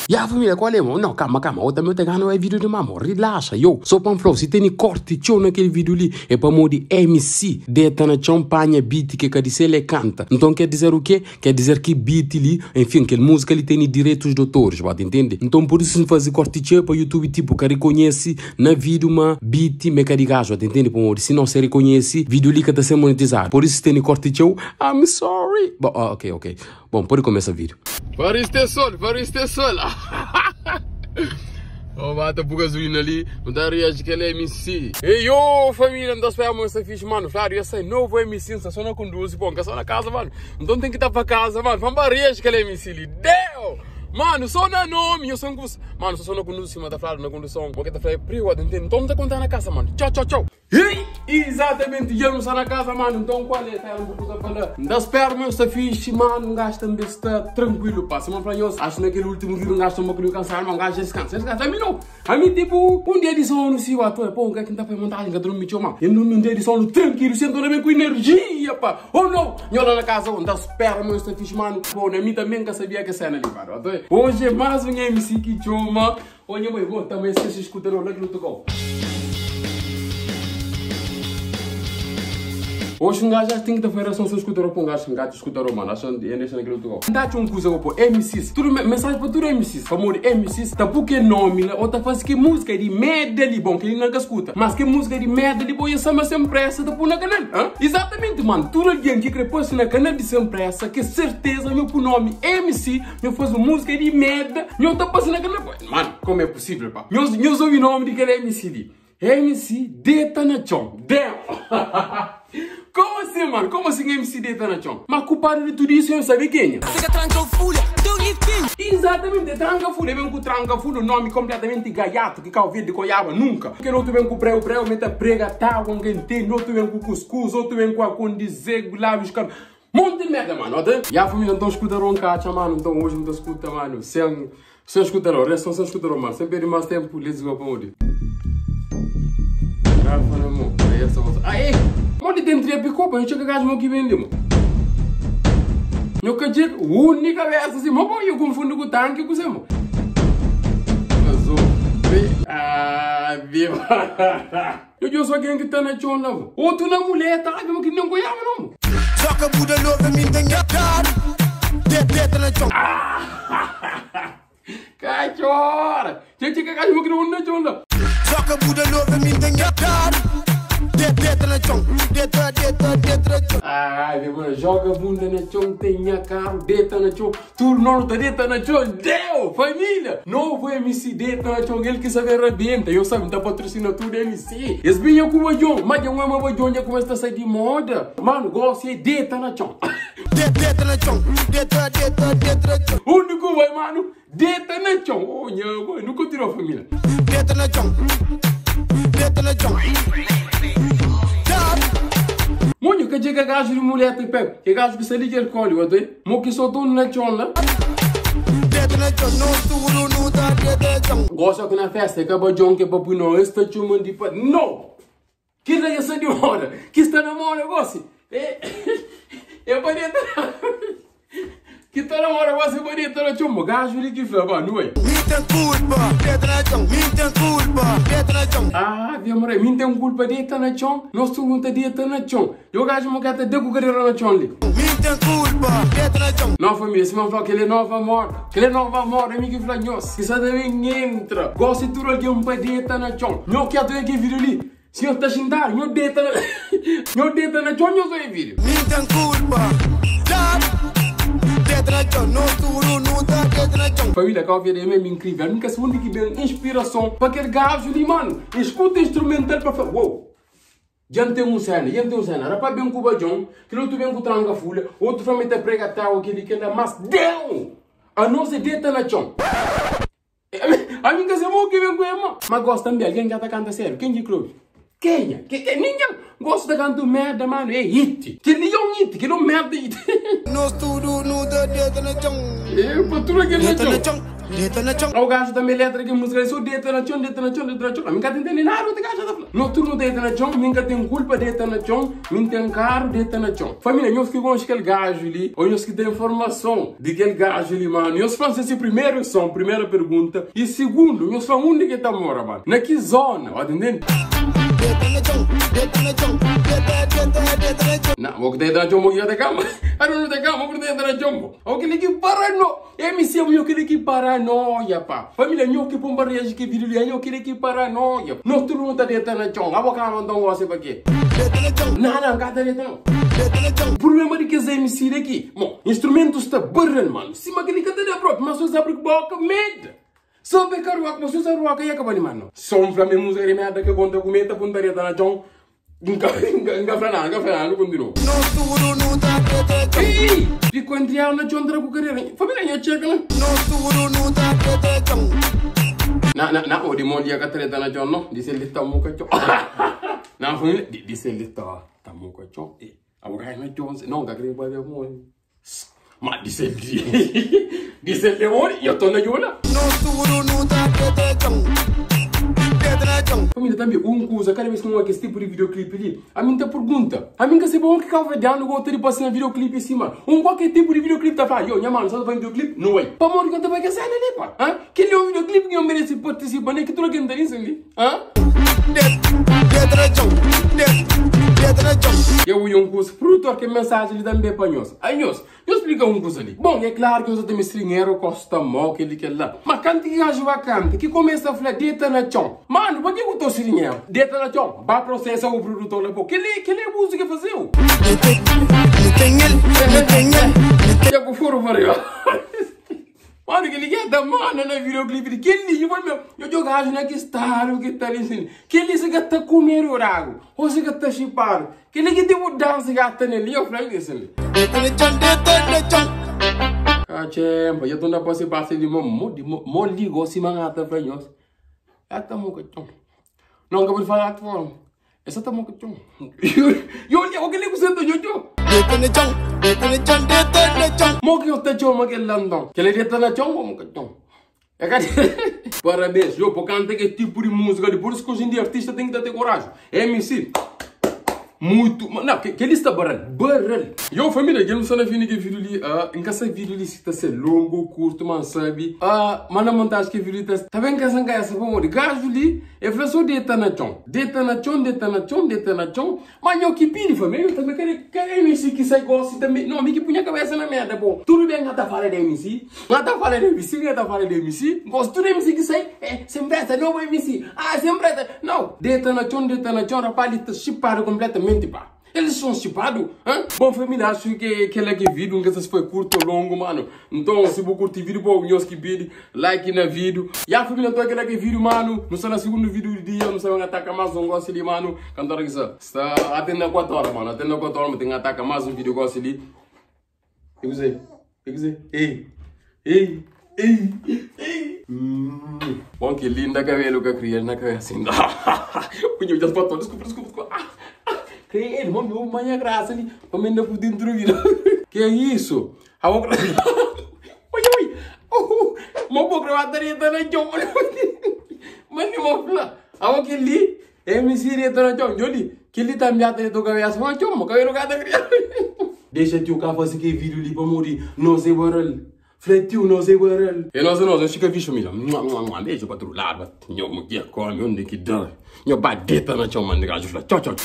Ya família, qual é, mo? Não, calma, calma. Ou também eu te gano é vídeo de mamo. Relaxa, yo. Só pa flow, se tem corte tchau naquele vídeo ali, é pa modi MC deta na chão panha beat que cada ele canta. Então quer dizer o quê? Quer dizer que beat ali, enfim, aquela música ali tem direitos de autores, bate, entende? Então por isso se fazer corte tchau para YouTube, tipo, que reconhece na vídeo uma beat meca de gajo, entende? Pô, se não se reconhece, vídeo ali que tá sendo monetizado. Por isso se tem corte tchau, I'm sorry. Bom, ok, ok. Bom, pode começar o vídeo. Paris tem sol, Paris tem sol. Oh, bata por gasolina ali, não dá reage que ele é MC. Ei, yo, família, não dá esperando essa ficha, mano. Claro, eu sei, novo MC, não só não conduz, bom, que só na casa, mano. Então tem que estar pra casa, mano. Vamos para reage que ele é MC ali. Deu! Mano, só na nome, eu sou um Mano, só na condução, mas tá falando na condução. Porque tá falando privado, entende? Então não tá contando na casa, mano. Tchau, tchau, tchau. Ei, exatamente, eu não está na casa, mano. Então qual é? Tá um pouco a falar. Não espero, meu, está fixe, mano. Um gajo também está tranquilo, pá. Se não eu acho que naquele último vídeo um gajo também queria cansar, mas um gajo descansa. Descansa, a mim não. A mim, tipo, um dia de sono, se eu ator, pô, um gajo que não tá para montagem, que dorme, mano. Eu não um dia de sono tranquilo, sento bem com energia, pá. Ou não? Eu lá na casa, onde espero, meu, está fixe, mano. Pô, na mim também que sabia que cena ali, mano. Hoje é mais um MC que chama. Olha, mãe, vou também se escutar lá que não tocou. Hoje um gajo já tem que ter federação se escutar para um gajo, um gajo escutar mano, acho que é nesse naquele outro. Dá um coisa pô, MCs, tudo mensagem para tudo MCs, famoso MCs, tá porque nome, ou tá faz que música de merda ali, bom, que ele não escuta, mas que música de merda ali, bom, e essa sem pressa tá pôr na canal, hã? Exatamente, mano, tudo alguém que quer pôr na canal de sem pressa, que certeza meu por nome MC, meu faz música de merda, meu tá passando na canal, mano, como é possível, pá? Meus ouvi nome de que ele é MC ali. MC Deta na chão. Damn! Como assim, mano? Como assim MC Deta na chão? Mas culpado de tudo isso eu não sabia quem é. Fica tranca folha, Exatamente, tranca folha. Vem com tranca folha, o nome completamente gaiato, que calvia de goiaba nunca. Porque outro vem com prego, prego, meta prega, tá, alguém entende, outro vem com cuscuz, outro vem com a condizego, lábios, cara. Monte de merda, mano. E a família então escuta roncacha, mano. Então hoje não escuta, mano. Sem escutar, resto sem escutar, mano. Sem perder mais tempo, let's go pra onde? Aê! Onde tem três picopa, eu chego a casa que vende, mano. Eu que única vez assim, mas bom, eu confundo com o tanque com o mano. Ah, viva! Eu sou quem que tá na chona, mano. Outro na mulher, tá? Eu que não goiaba, não. Joga Buda nova, me tem cara. Deta na chona. Cachorra! Gente, que cachorro que não na chona. Joga Buda nova, me tem cara. Deta na chão, deta, deta, deta na chão. Ai, meu mano, joga bunda na chão, tem a carro, deta na chão, tudo não tá deta na chão, deu, família! Novo MC deta na chão, ele que sabe arrebenta, eu sabe, tá patrocina tudo MC. Esse bem é com o bajão, mas é uma bajão, já começa a sair de moda. Mano, gosto é deta na chão. Deta na chão, deta, deta, deta na chão. Único vai, mano, deta na chão. Oh, minha mãe, nunca tirou a família. Deta na chão, deta na chão. Mano, que chega gajo de mulher tem pé, que gajo que se liga alcoólico, até, mo que soltou na chona. Gosta que na festa, que bajão que papo não, está chamando de pa, não. Que não é essa de hora, que está na moda gosto. É, é bonito. Que tá na moda gosto bonito na choma, gajo de que fala, não é? Me tem culpa, deta na chão, me tem culpa, deta na chão. Ah, minha mãe, me tem culpa deta na chão, nós pergunta deta na chão. Eu gajo mo gata de cucareira na chão ali. Me tem culpa, deta na chão. Não família, se não falar que ele é nova moda, que ele é nova moda, é que fala nós, que só também entra. Gosto de tudo alguém para deta na chão. Não quero ter que vir ali. Senhor tá xingar, meu deta na, meu deta na chão, eu sou em vídeo. Me tem culpa, Família, a vida é mesmo incrível. A única segunda que vem inspiração para aquele gajo ali, mano. Escuta instrumental para falar. Uou! Já tem um cena, já tem um cena. Rapaz, bem com o bajão, que outro vem com tranca folha, outro vai meter prega tal, aquele que anda, mas deu! A não se deita na chão. A mim que se vou que vem com ele, mas gosta também, alguém já tá cantando sério. Quem que clube? Quem é? Que ninguém gosta de cantar merda, mano. É hit. Que nem é um hit, que não merda hit. Nós tudo no dedo na chão. Eu, pô, tudo aquele na chão. Deta na txon. O gajo também letra que música só deita na chão, deita na chão, deita na chão. A mim não entende nada o que gajo tá falando. No turno deita na chão, nunca tem culpa, deita na chão, mim tem carro, deita na chão. Família, nós que gostam aquele gajo ali, ou nós que tem informação de aquele gajo ali, mano. Nós falamos esse primeiro som, primeira pergunta. E segundo, nós falamos onde que tá mora, mano. Na que zona, ó, entendendo? Deta na txon, deta na txon, deta, deta, deta na txon. Não, vou deita na chão, vou de cama. Ah, não de cama, vou deita na chão. O que que parano? MC, eu queria que paranoia, pá. Família, eu que pomba reage que vídeo ali, eu queria que paranoia. Nós tudo não tá deitando na chão. A boca não dá um gosto pra quê? Deta na txon, Não, não, cá tá deitando. deta na txon. O problema de que esse MC daqui, bom, instrumento está barrando, mano. Cima que ele canta da própria, mas só sabe que boca merda. Só pecar o mas só sabe o que acaba de mano. Só um flamengo música de merda que conta com meta pontaria tá na chão. Nunca, nunca, nunca frena, nunca frena, não continua. No turno não tá deta na txon. Ei, ficou entre ela na chão com carreira. Família, minha checa, né? No turno não tá deta na txon. Na, na, na, o demônio ia catar na chão, não? Disse ele tá muito chão. Na família, disse ele tá, tá muito chão. A boca na chão, não, tá querendo fazer amor. Mas disse ele, disse ele, demônio, eu tô na jona. No turno não tá deta na txon. Deta na txon. Família, também, um coisa, cada vez que eu esse tipo de videoclipe ali, a mim te pergunta, a mim que se bom que cabo-verdiano gosta de passar videoclipe em cima, um qualquer tipo de videoclipe tá falando, yo, minha mano, só faz videoclipe? Não é. Pa morrer que eu também quer sair ali, pá. Hã? Que ele é um videoclipe que eu mereço participar, né? Que tu não quer entender isso ali? Hã? Deta na txon, deta na txon. Eu ia um curso, produtor que mensagem ali também para nós. Aí nós, eu explico um curso ali. Bom, é claro que eu sou também estrangeiro, costa mal, que ele quer lá. Mas canta que gajo vai canta, que começa a falar, deita na chão. Mano, por que eu tô estrangeiro? Deita na chão, vai processar o produtor lá, pô. Que ele é música fazer? Me tem ele, me tem ele. Já que foram para eu. Mano, que ele quer dar mano na videoclipe, que ele, eu meu, eu jogo gajo na que está, que tá ali assim, que ele se gata comer o rago, ou se gata chipar, que ele que tem mudança gata nele, eu falei isso ali. Deta na txon, deta na txon. Ah, chempa, eu tô na posse passe de mo mo ligo se mangata pra nós. Ata mo que Não, que eu vou falar tu. Essa tá mo que Eu eu que ligo sento eu eu. Deta na txon, deta na txon, deta na txon. Mo que eu te chamo que London. Que ele deta na txon, mo que txon. É que Parabéns, eu por canta que tipo de música, de por isso que hoje em dia artista tem que ter coragem. MC muito, não, que ele está baralho, baralho. Eu família, que não sabe fim que vídeo ali, em casa vídeo ali se tá ser longo, curto, mas sabe, mas na montagem que vídeo tá, tá bem casa essa bom, de gajo ali, é falou só deita na chão, deita na chão, deita na chão, deita na chão, mas eu que pedi família, eu também quero MC que sai gosto também, não, me que punha a cabeça na merda, pô, tudo bem, nada fala de MC, nada fala de MC, nada fala de MC, gosto tudo MC que sai, é, sempre essa, não MC, ah, sempre essa, não, deita na chão, rapaz, ele tá chipado completamente. Pá. Eles são chipados, hein? Bom, família, acho que aquele aqui vídeo, não sei se foi curto ou longo, mano. Então, se você curtir vídeo, pô, nós que pede, like na vídeo. E a família, então, aquele aqui vídeo, mano. Não sei na segundo vídeo do dia, não sei se ataca mais um gosto ali, mano. Cantora que está atendendo a 4 horas, mano. Atendendo a 4 horas, mas tem que atacar mais um vídeo gosto ali. Eu sei, ei, ei, ei, ei. Bom, que linda cabelo que eu criei na cabeça ainda. Eu já estou, desculpa, desculpa, desculpa. Creio, irmão, meu graça ali, para mim não poder dormir. Que é isso? A boca. Oi, oi. Mo boca bateria tá na chão. Mas não vou falar. A boca ali, MC tá na chão, Joli. Que ele tá me atendendo cabeça, mas chão, cabelo cada criança. Deixa tio cá fazer que vídeo ali para morrer. Não sei barulho. Fletiu, não sei barulho. E nós, nós, fica bicho, milho. Beijo para outro lado. Nho, mo que come, onde que dá. Nho, badeta na chão, mano. Tchau, tchau.